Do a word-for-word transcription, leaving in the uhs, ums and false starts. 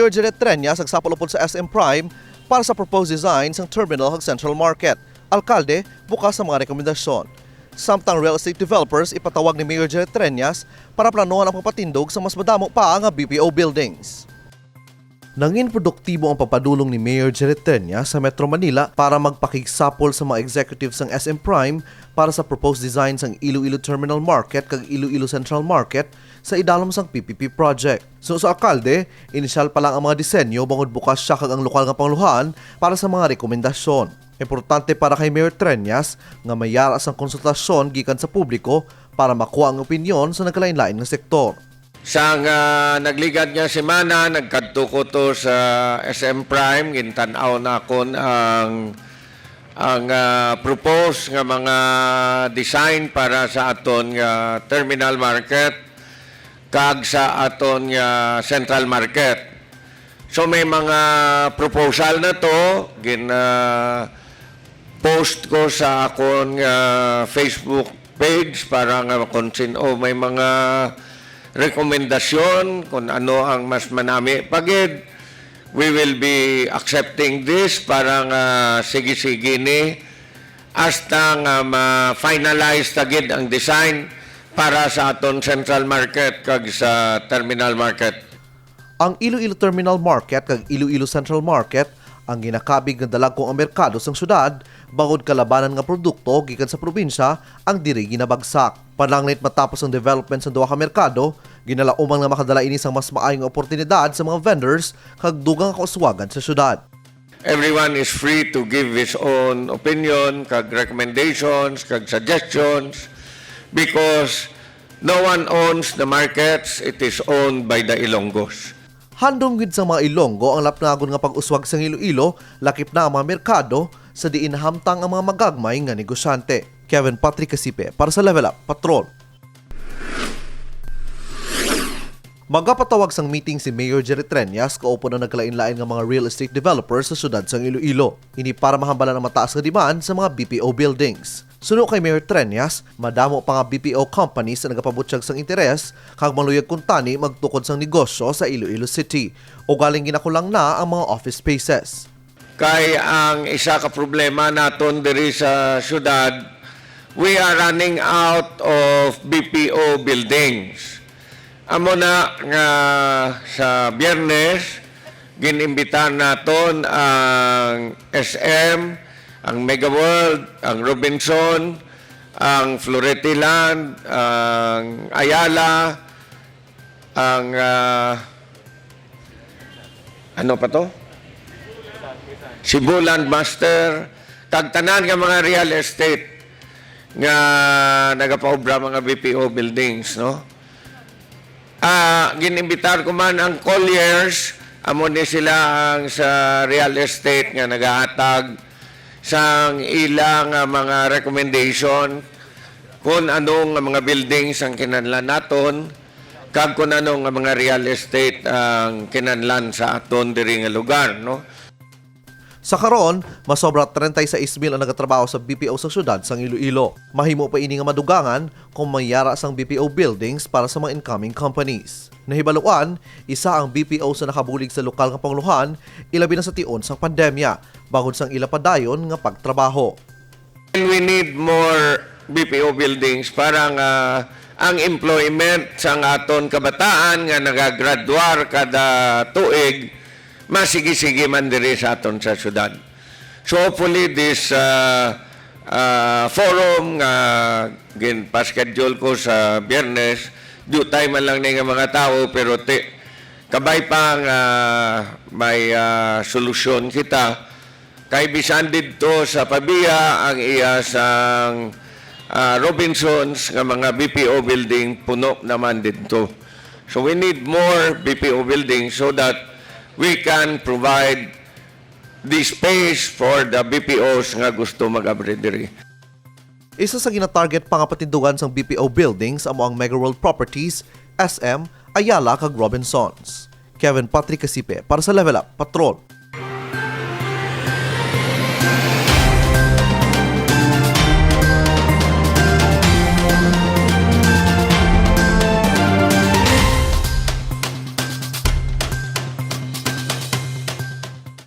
Mayor Jared Treñas nagsapol upod sa S M Prime para sa proposed design sang terminal kag Central Market. Alkalde, bukas sa mga rekomendasyon. Samtang real estate developers, ipatawag ni Mayor Jared Treñas para planuhan ang pagpatindog sa mas madamo pa nga B P O buildings. Nangin produktibo ang pagpadulong ni Mayor Jared Treñas sa Metro Manila para magpakigsapol sa mga executive sang S M Prime para sa proposed design sang Iloilo Terminal Market kag Iloilo Central Market sa idalom sang P P P project. Suno sa alkalde, inisyal pa lang ang mga disenyo bangod bukas siya kag ang lokal nga panguluhan para sa mga rekomendasyon. Importante para kay Mayor Treñas nga may yara sang konsultasyon gikan sa publiko para makuha ang opinyon sa nagkalain-lain nga sektor. Sang, ah, nagligad nga semana, nagkadto ko to sa S M Prime, gintan-aw nakon ang, ang, ah, propose nga mga design para sa aton nga terminal market kag sa aton nga central market. So, may mga proposal na to, gin, ah, post ko sa akon nga Facebook page para nga kung sin-o may mga rekomendasyon kung ano ang mas manami pa gid. We will be accepting this para nga sige-sige ni hasta nga ma-finalize ta gid ang design para sa aton central market kag sa terminal market. Ang Iloilo Terminal Market kag Iloilo Central Market ang ginakabig nga dalagko nga merkado sang syudad, bangod kalabanan nga produkto gikan sa probinsya ang diri ginabagsak. Pananglit matapos ang development sa duha ka merkado, ginalauman nga makadala ini sang mas maayo nga oportunidad sa mga vendors kag dugang nga kauswagan sa syudad. Everyone is free to give his own opinion, kag recommendations, kag suggestions, because no one owns the markets, it is owned by the Ilonggos. Handom gid sa mga Ilonggo ang lapnagon nga pag-uswag sang Iloilo, lakip na ang mga merkado, sa diin nahamtang ang mga magagmay nga negosyante. Kevin Patrick Casipe para sa Level Up Patrol. Magapatawag sang meeting si Mayor Jerry Treñas kaupod ang nagkalain-lain nga mga real estate developers sa siyudad sang Iloilo. Ini para mahambalan ang mataas nga demand sa mga B P O buildings. Suno kay Mayor Treñas, madamo pa nga B P O companies ang nagapabutyag sang interes kag maluyag kuntani magtukod sang negosyo sa Iloilo City, ugaling ginakulang na ang mga office spaces. Kay ang isa ka problema naton diri sa syudad, we are running out of B P O buildings. Amo na nga sa Biyernes, gin-imbitar naton ang S M, ang Mega World, ang Robinson, ang Florete Land, ang Ayala, ang, ah, ano pa to? Cebu Land Master, kag tanan nga mga real estate nga nagapaobra mga B P O buildings, no? Ah, gin-imbitar ko man ang Colliers, amo ni sila ang sa real estate nga nagahatag sang ila nga mga recommendation kung ano nga mga buildings ang kinahanglan naton, kag kung ano nga mga real estate ang kinahanglan sa aton diri nga lugar, no? Sa karon, masobra treinta y seis mil ang nagatrabaho sa B P O sa siyudad sang Iloilo. Mahimo pa ini nga madugangan kung may yara sang B P O buildings para sa mga incoming companies. Nahibaluan, isa ang B P O sa nakabulig sa lokal nga pangulohan, ilabi na sa tion sang pandemya, bangod sang ila padayon nga pagtrabaho. And we need more B P O buildings para nga ang employment sang aton kabataan nga nagagraduar kada tuig masigi-sige man diri sa aton sa syudad. So hopefully this, uh, uh, forum nga ginpa-schedule ko sa Biyernes, dutay man lang ni nga mga tawo, pero ti-, kabay pa nga may, uh, solusyon kita. Kay bisan didto sa Pavia, ang iya sang, ah, Robinsons nga mga B P O building puno naman didto. So we need more B P O buildings so that we can provide the space for the B P Os nga gusto mag-abri diri. Isa sa ginatarget pa nga patindugan sang B P O buildings amo ang Mega World Properties, S M, Ayala kag Robinsons. Kevin Patrick Casipe para sa Level Up Patrol.